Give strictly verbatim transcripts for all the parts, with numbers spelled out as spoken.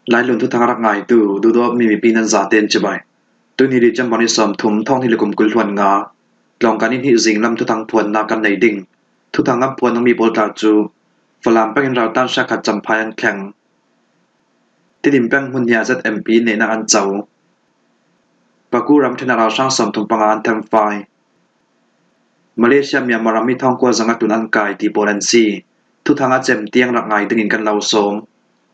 Lailun thuthang rak ngaitu, duhdawtmi mipi nan zaten cibai. Tuni December ni sawmthum, thawng hnih le kum kul hluan nga, Tlawngkan ni hnih zinglam thuthang phuanna kan nei ding. Thuthang a phuan dingmi pawl tla cu Falam pengin raltlan hriak khat Champhai an thleng. Tidim peng hmun hnia Z M P in nehnak an co. Paku ramṭhen ah ralhrang sawmthum panga an themfai. Malaysia, Myanmar ram mi thawngkua zanga tlun an kai ti pawl an si. Thuthang a cem tiang rak ngai dingin kan lo sawm.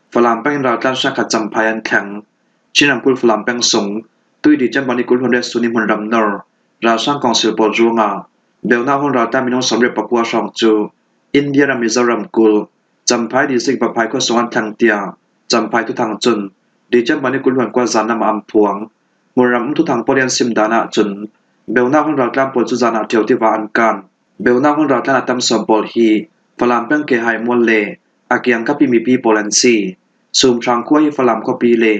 Falam pengin raltlan hriak khat Champhai an thleng. Chin ramkulh Falam peng sung, tui December ni kul hluan riat sun i hmunram nor ralhrang kawngsil pawl ruangah Beunak hun raltlan minung sawmriat pakua hrawng cu India ram Mizoram kulh Champhai district Vapphai khua sung an thleng tiah Champhai thuthang cun December ni kul hluan kua zan lam ah an phuang. Hmunram um thuthang pawl i an sim dan ahcun Beunak hun raltlan pawl cu zan ah ṭhio tiva an kan. Beunak hun raltlan a tam sawm pawl hi Falam peng Kehai mual le a kiangkap i mipi pawl an si. Sumhrang khua hi Falam khuapi le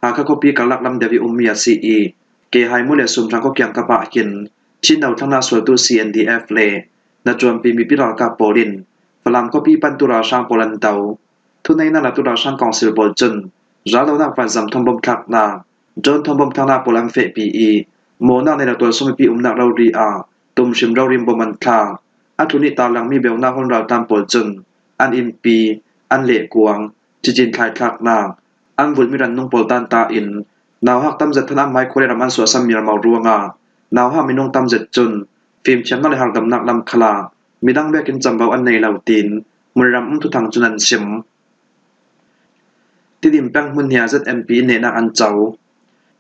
Hakha khuapi karlak lam deuh i ummi a si i, Kehai mual le Sumhrang khua kiangkap ah hin Chin no thlaknak sualtu C N D F le hnaṭuanpi mipi ralkap pawl in Falam khuapi pantu ralhrang pawl an do. Thuneihnak latu ralhrang kawngsil pawl cun raldonak vanzam thawng bawm thlaknak, drone thawng bawm thlaknak pawl an fehpi i, mawhnak nei lo tualsung mipi umnak rori ah tumhrim rori in bawm an thlak. A tlun i tarlangmi Beunak hun raltlan pawl cun an innpi, an lehkuang, cicin thlai thlaknak, an vulhmi rannung pawl tanta in nauhak tam zet than an hmai khua le ram an suahsan mialmo ruangah nauhak minung tam zet cun fimthiamnak le harhdamnak lam khalah midang vekin camvo an nei lo tiin hmunram um thuthang cun an sim. Tidim peng hmun hnia Z M P in nehnak an co.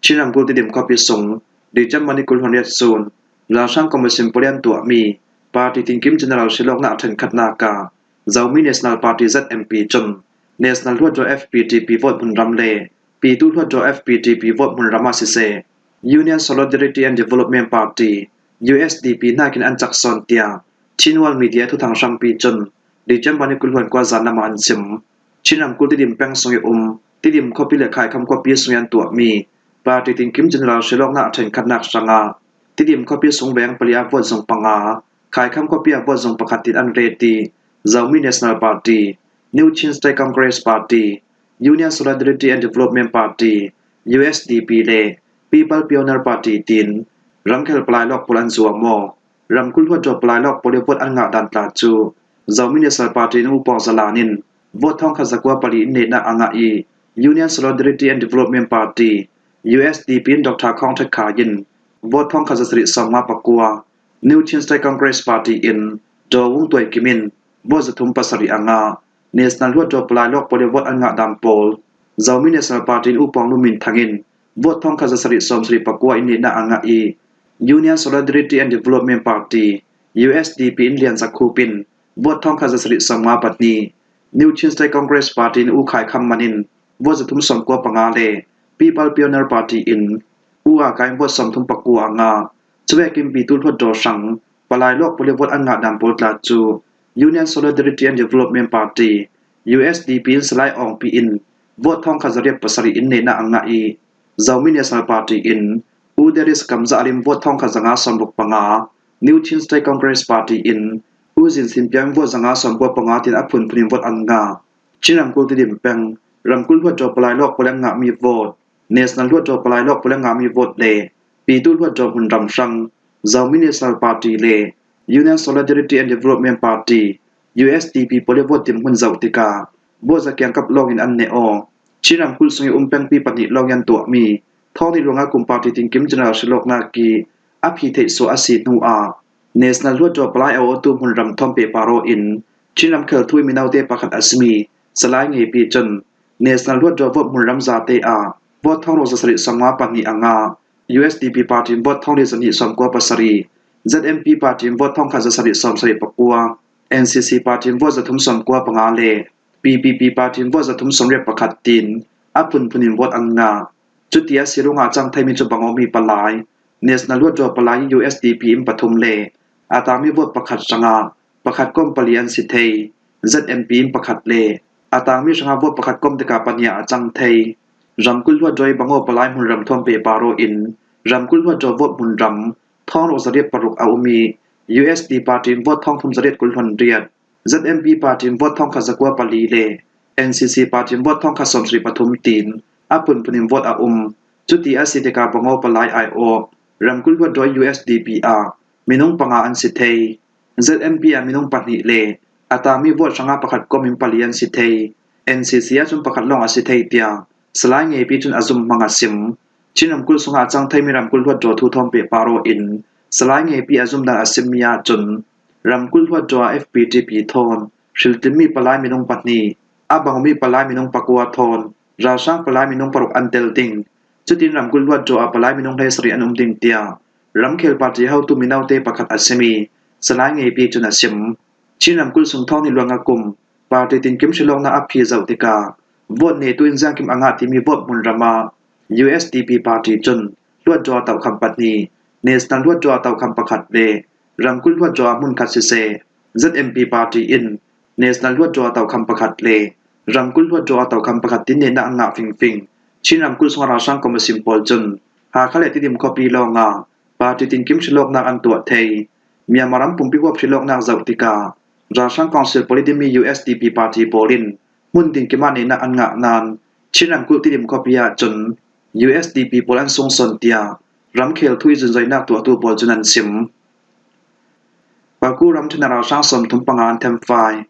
Chin ramkulh Tidim khuapi sung December ni kul hluan riat sun ralhrang commission pawl i an tuahmi party tinkim general hrilawknak a ṭhenkhatnak ah Zomi National Party Z M P cun National Hluttaw F P T P vote hmunram le Pitu Hluttaw F P T P vote hmunram ah siseh, Union Solidarity and Development Party, U S D P, hnakin an cak sawn tiah Chin World Media thuthang hrampi cun December ni kul hluan kua zan lam ah an sim. Chin ramkulh Tidim peng sung i um Tidim khuapi le Khaikham khuapi sung i an tuahmi party tinkim general hrilawknak a ṭhenkhatnak hrangah Tidim khuapi sung veng pali ah vote zung panga, Khaikham khuapi ah vote zung pakhat tiin an ret i, Zomi National Party, New Chin State Congress Party, Union Solidarity and Development Party, U S D P, le People Pioneer Party tiin ramkhel palai lawk pawl an zuam aw. Ramkulh Hluttaw palai lawk pawl i vote an ngah dan tla cu Zomi National Party in U Pawng Za Lan in vote thawngkhat zakua pali in nehnak a ngah i, Union Solidarity and Development Party, U S D P, in Doctor Khawng Ṭha Khai in vote thawngkhat zasarih sawmnga pakua, New Chin State Congress Party in Daw Vung Tuai Kim in vote zathum pasarih a ngah. National Hluttaw palai lawk pawl i vote an ngah dan pawl Zomi National Party in U Pawng Lu Min Thang in vote thawngkhat zasarih sawmsarih pakua in nehnak a ngah i, Union Solidarity and Development Party, U S D P, in Lian Za Khup in vote thawngkhat zasarih sawmnga pahnih, New Chin State Congress Party in U Khai Kham Man in vote zathum sawmkua panga le People Pioneer Party in U A Kai in vote sawmthum pakua a ngah. Cuvekin Pitu Hluttaw hrang palai lawk pawl i vote an ngah dan pawl tla cu Union Solidarity and Development Party, U S D P, in Salai Awngpi in vote thawngkhat zariat pasarih in nehnak a ngah i, Zomi National Party in U Deris Kam Za Al in vote thawngkhat zanga sawmruk panga, New Chin State Congress Party in U Zin Sin Piau in vote zanga sawmkua panga tiin a phunphun in vote an ngah. Chin ramkulh Tidim peng ramkulh Hluttaw palai lawk pawl i an ngahmi vote, National Hluttaw palai lawk pawl i an ngahmi vote le Pitu Hluttaw hmunram hrang Zomi National Party le Union Solidarity and Development Party, U S D P, pawl i vote timhmun zoh tikah vote za kiangkap lawngin an neh aw. Chin ramkulh sung i um pengpi pahnih lawng i an tuahmi thawng hnih ruangah kum party tinkim general hrilawknak i a phi theih suah a si hnu ah National Hluttaw palai a awtu hmunram thawm pehpar aw in Chin ramkhel thu i minote pakhat a simi Salai Ngepi cun National Hluttaw vote hmunram zate ah vote thawng ruk zasarih sawmnga pahnih a ngah. U S D P party in vote thawng li zahnih sawmkua pasarih, Z M P party in vote thawngkhat zasarih sawmsarih pakua, N C C party in vote zathum sawmkua panga le P P P party in vote zathum sawmriat pakhat tiin a phunphun in vote an ngah. Cuti a si ruangah a cang theimi cu bang awmi palai, National Hluttaw palai i U S D P in pathum le a tangmi vote pakhat hrangah pakhat kom pali an si thei. Z M P in pakhat le a tangmi hrangah vote pakhat kom tikah pahnih ah a cang thei. Ramkulh Hluttaw i bang aw palai hmunram thawm pehpar aw in ramkulh Hluttaw vote hmunram thawng ruk zariat paruk a um i, U S D party in vote thawng thum zariat kul hluan riat, Z M P party in vote thawngkhat zakua pali le N C C party in vote thawngkhat sawmsarih pathum tiin a phunphun in vote a um. Cuti a si tikah Bungo palai aiawh ramkulh hluttaw U S D P ah minung panga an si thei. Z M P ah minung pahnih le a tangmi vote hrangah pakhat kawmin pali an si thei. N C C ah cun pakhat lawng a si thei tiah Salai Ngepi cun a zumhmang a sim. Chin ramkulh sungah a cang theimi ramkulh hluttaw thu thawn pehpar aw in Salai Ngepi a zumdan a simmi ahcun ramkulh hluttaw F P T P thawn hrilhtlin mi palai minung pahnih, a bang mi palai minung pakua thawn ralhrang palai minung paruk an tel ding. Cutin ramkulh hluttaw ah palai minung hleisarih an um ding tiah ramkhel party hotu minote pakhat a simi Salai Ngepi cun a sim. Chin ramkulh sung thawng nih luanga kum party tinkim hrilawknak a phi zoh tikah vote netu in ziangkim a ngah timi vote hmunram ah U S D P party cun hluttaw tokham pahnih, National hluttaw tokham pakhat le ramkulh hluttaw hmunkhat siseh, Z M P party in National hluttaw tokham pakhat le ramkulh hluttaw tokham pakhat tin nehnak an ngah fingfing. Chin ramkulh sungah ralhrang kawm a sim pawl cun Hakha le Tidim khuapi lawngah party tinkim hrilawknak an tuah thei. Myanmar ram pumpi huap hrilawknak zoh tikah ralhrang council pawl i timi U S D P party pawl in hmun tinkim ah nehnak an ngah nain Chin ramkulh Tidim khuapi ahcun U S D P pawl an sungsawn tiah ramkhel thu i zunzoinak tuahtu pawl cun an sim. Paku ramṭhen ah ralhrang sawmthum panga an themfai.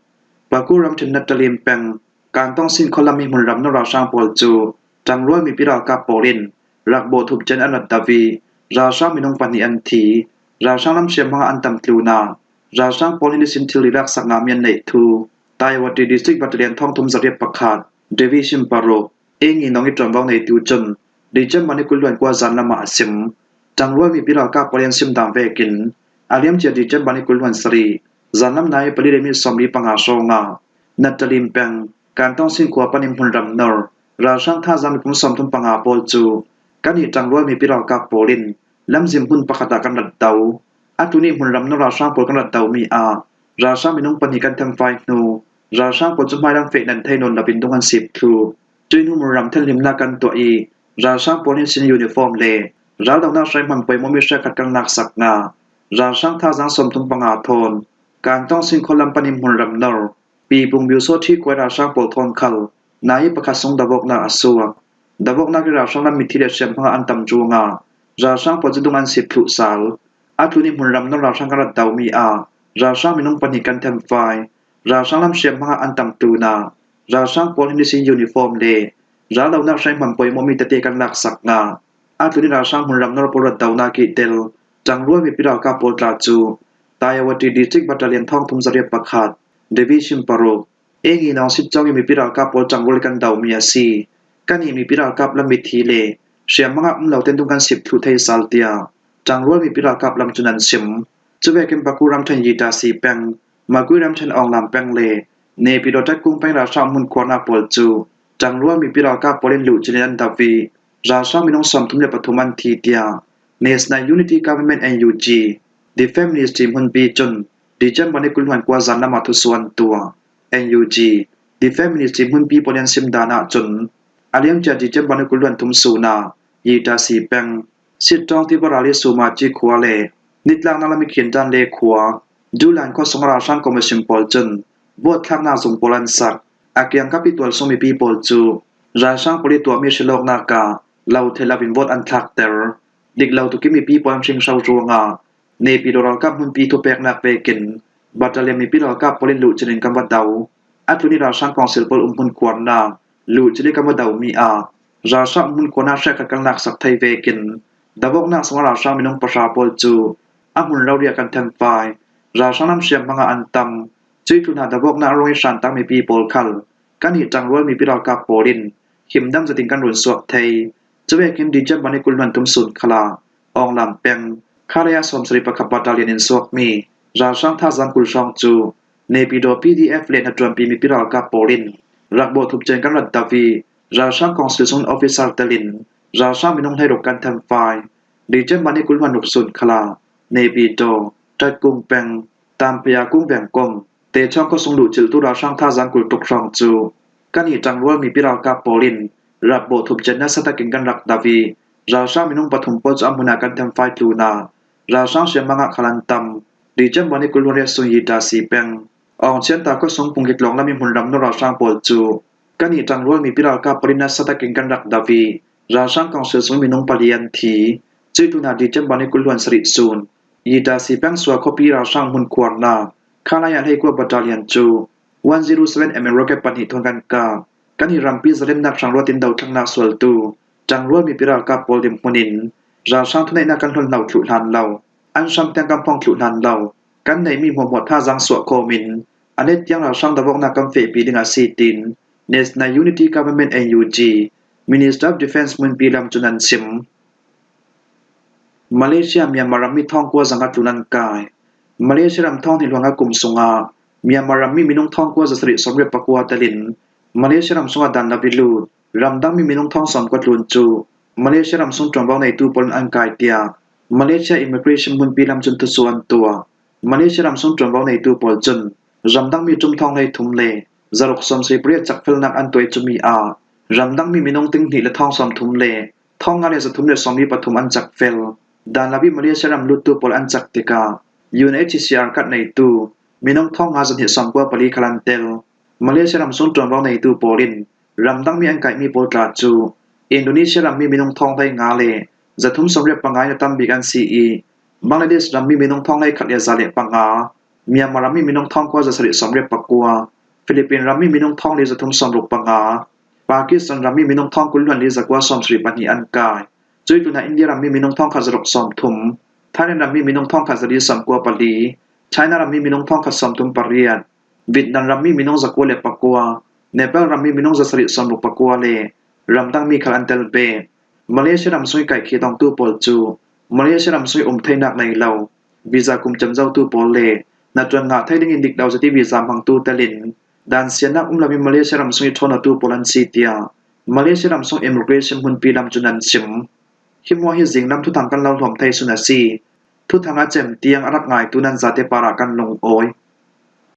Paku ramṭhen Nattalim peng Kantong Sin khualam i hmunram nor ralhrang pawl cu ṭangrual mipi ralkap pawl in rak bawh thup cian an rat do i ralhrang minung pahnih an thi. Ralhrang lam hriamhmang ah an tam tlunah ralhrang pawl in nisin thil rih laksaknga mi an neih thu Tayawati District Battalion thawngthum zariat pakhat, Division paruk, Eng i nong i ṭuanvo neitu cun December ni kul hluan kua zan lamah a sim. Ṭangrual mipi ralkap pawl in sim dan vekin a liamcia December ni kul hluan sarih zanlam nai pali le minit sawmli panga hrawngah Nattalim peng Kantong Sin khua panin hmunram nor ralhrang thazaang mipum sawmthum panga pawl cu kan i ṭangrual mipi ralkap pawl in lamzin hmun pakhat ah kan rat do. A tlun i hmunram nor ralhrang pawl kan rat domi ah ralhrang minung pahnih kan themfai hnu ralhrang pawl cu hmailam feh nan thei nawn loin dung an sip thluh. Cuih hnu hmunram thenhlimnak kan tuah i ralhrang pawl in sin uniform le raldonak hruai hman pawimawhmi hrekkhat kan laksak ngah. Ralhrang thazaang sawmthum panga thawn Kantong Sin khualam panin hmunram nor Pibung Biusaw ṭhi khuai ralhrang pawl thawn khal nai pakhat sung davawknak a suak. Davawknak i ralhrang lam mithi le hriamhmang ah an tam ruangah ralhrang pawl cu dung an sip thluh sal. A tlun i hmunram nor ralhrang kan rat domi ah ralhrang minung pahnih kan themfai. Ralhrang lam hriamhmang ah an tam tlunah ralhrang pawl in nisin uniform le raldonak hruai hman pawimawhmi tete kan laksak ngah. A tlun i ralhrang hmunram nor pawl rat donak i tel ṭangrual mipi ralkap pawl tla cu Tayawati District Battalion thawngthum zariat pakhat, Division paruk, Eng i nong sit cawng i mipi ralkap pawl ṭangrual i kan domi a si. Kan i mipi ralkap lam mithi le hriamhmang ah um lo ten dung kan sip thluh thei sal tiah ṭangrual mipi ralkap lam cun an sim. Cuvekin Paku ramṭhen Yitasi peng, Magui ramṭhen Awnglam peng le Naypyidaw Tatkung peng ralhrang hmun khuarnak pawl cu ṭangrual mipi ralkap pawl in luhcil in an do i ralhrang minung sawmthum le pathum an thi tiah National Unity Government, N U G, Defence Ministry hmunpi cun December ni kul hluan kua zan lamah thusuah an tuah. N U G, Defence Ministry hmunpi pawl in an sim dan ahcun a liamcia December ni kul hluan thum sun ah Yitasi peng, Sitawng Tibarali Sumaci khua le nitlaknak lam i khin dan le khua, Dulan khuasung ralhrang commission pawl cun vote thlaknak zung pawl an sak. A kiangkap i tualsung mipi pawl cu ralhrang pawl i tuahmi hrilawknak ah lo theih loin vote an thlakter. Dik lo tukin mipi pawl an hringhro ruangah Naypyidaw ralkap hmunpi thupeknak vekin battalion mipi ralkap pawl in luhcil in kan va do. A tlun i ralhrang council pawl um hmun khuarnak luhcil i kan va domi ah ralhrang um hmun khuarnak hrekkhat kan laksak thei vekin davawknak sungah ralhrang minung pahra pawl cu a hmun rori ah kan themfai. Ralhrang lam hriamhmang ah an tam. Cuih tlunah davawknak ruang i hrantak mipi pawl khal kan i ṭangrual mipi ralkap pawl in himdam zetin kan run suak thei. Cuvekin December ni kul hluan thum sun khalah Awnglam peng, Khalaya sawmsarih pakhat battalion in suakmi ralhrang thazaang kul hrawng cu Naypyidaw P D F le hnaṭuanpi mipi ralkap pawl in rak bawh thup cian kan rat do i ralhrang council sung officer telin ralhrang minung hleiruk kan themfai. December ni kul hluan ruk sun khalah Naypyidaw, Tatkung peng, Tamphaya kung vengkom, Techawng khuasung luhcilhtu ralhrang thazaang kul tuk hrawng cu kan i ṭangrual mipi ralkap pawl in rak bawh thup cian nasa takin kan rak do i ralhrang minung pathum pawl cu a hmun ah kan themfai tlunah ralhrang hriamhmang ah khal an tam. December ni kul hluan riat sun Yitasi peng, Awngchianta khuasung Pungki tlawng lam i hmunram nor ralhrang pawl cu Kannih ṭangrual mipi ralkap pali nasa takin kan rak do i, ralhrang kawngsil sung minung pali an thi. Cuih tluna December ni kul hluan sarih sun, Yida Sipeng Sua khuapi ralhrang hmun khuarnak Khalaya hleikua battalion cu one zero seven M M rocket pahnih thawn kan kap. Kannih rampi zalennak hrang ruatin dothlennak sualtu ṭangrual mipi ralkap pawl dinhmun in ralhrang thuneihnak kan hlonhlo thluh hlan lo, an hram tiang kan phong thluh hlan lo, kan neihmi hmuahhmuah thazaang suah khawmin a let tiang ralhrang doawknak kan fehpi ding a si, tiin National Unity Government, N U G, Minister of Defence Hmunpi Lam cun an sim. Malaysia Myanmar rammi thawngkua zanga tlun an kai. Malaysia ram thawng hnih hluanga kum sungah Myanmar rammi minung thawngkua zasarih sawmriat pakua telin Malaysia ram sungah dan lo i lut ramdangmi minung thawng sawmkua tlun cu Malaysia ram sung ṭuanvo neitu pawl in an kai, tiah Malaysia Immigration Hmunpi Lam cun thusuah an tuah. Malaysia ram sung ṭuanvo neitu pawl cun ramdangmi ṭum thawng hleithum le zaruk sawmsarih pariat cakfelnak an tuah i, cumi ah ramdangmi minung ting hnih le thawng sawmthum le thawng nga le zathum le sawmli pathum an cakfel. Dan lo i Malaysia ram luttu pawl an cak tikah U N H C R card neitu minung thawng nga zahnih sawmkua pali khal an tel. Malaysia ram sung ṭuanvo neitu pawl in ramdangmi an kaihmi pawl tla cu Indonesia rammi minung thawng hleinga le zathum sawmriat panga in a tam bik an si i, Bangladesh rammi minung thawng hleikhat le za le panga, Myanmar rammi minung thawngkua zasarih sawmriat pakua, Philippines rammi minung thawng li zathum sawmruk panga, Pakistan rammi minung thawng kul hluan li zakua sawmsarih pahnih an kai. Cuih tlunah India rammi minung thawngkhat zaruk sawmthum, Thailand rammi minung thawngkhat zali sawmkua pali, China rammi minung thawngkhat sawmthum pariat, Vietnam rammi minung zakua le pakua, Nepal rammi minung zasarih sawmruk pakua le ramdangmi khal an tel ve. Malaysia ram sung i kaihkhih tongtu pawl cu Malaysia ram sung i um theinak nei lo, visa kum cem zotu pawl le hnaṭuan ngah thei dingin dik lo zati visa hmangtu telin dan siannak um loin Malaysia ram sung i ṭhawnatu pawl an si, tiah Malaysia ram sung Immigration Hmunpi Lam cun an sim. Hi hmuah hi zinglam thuthang kan lo hlawm thei sun a si. Thuthang a cem tiang a rak ngaitu nan zate parah kan lungawi.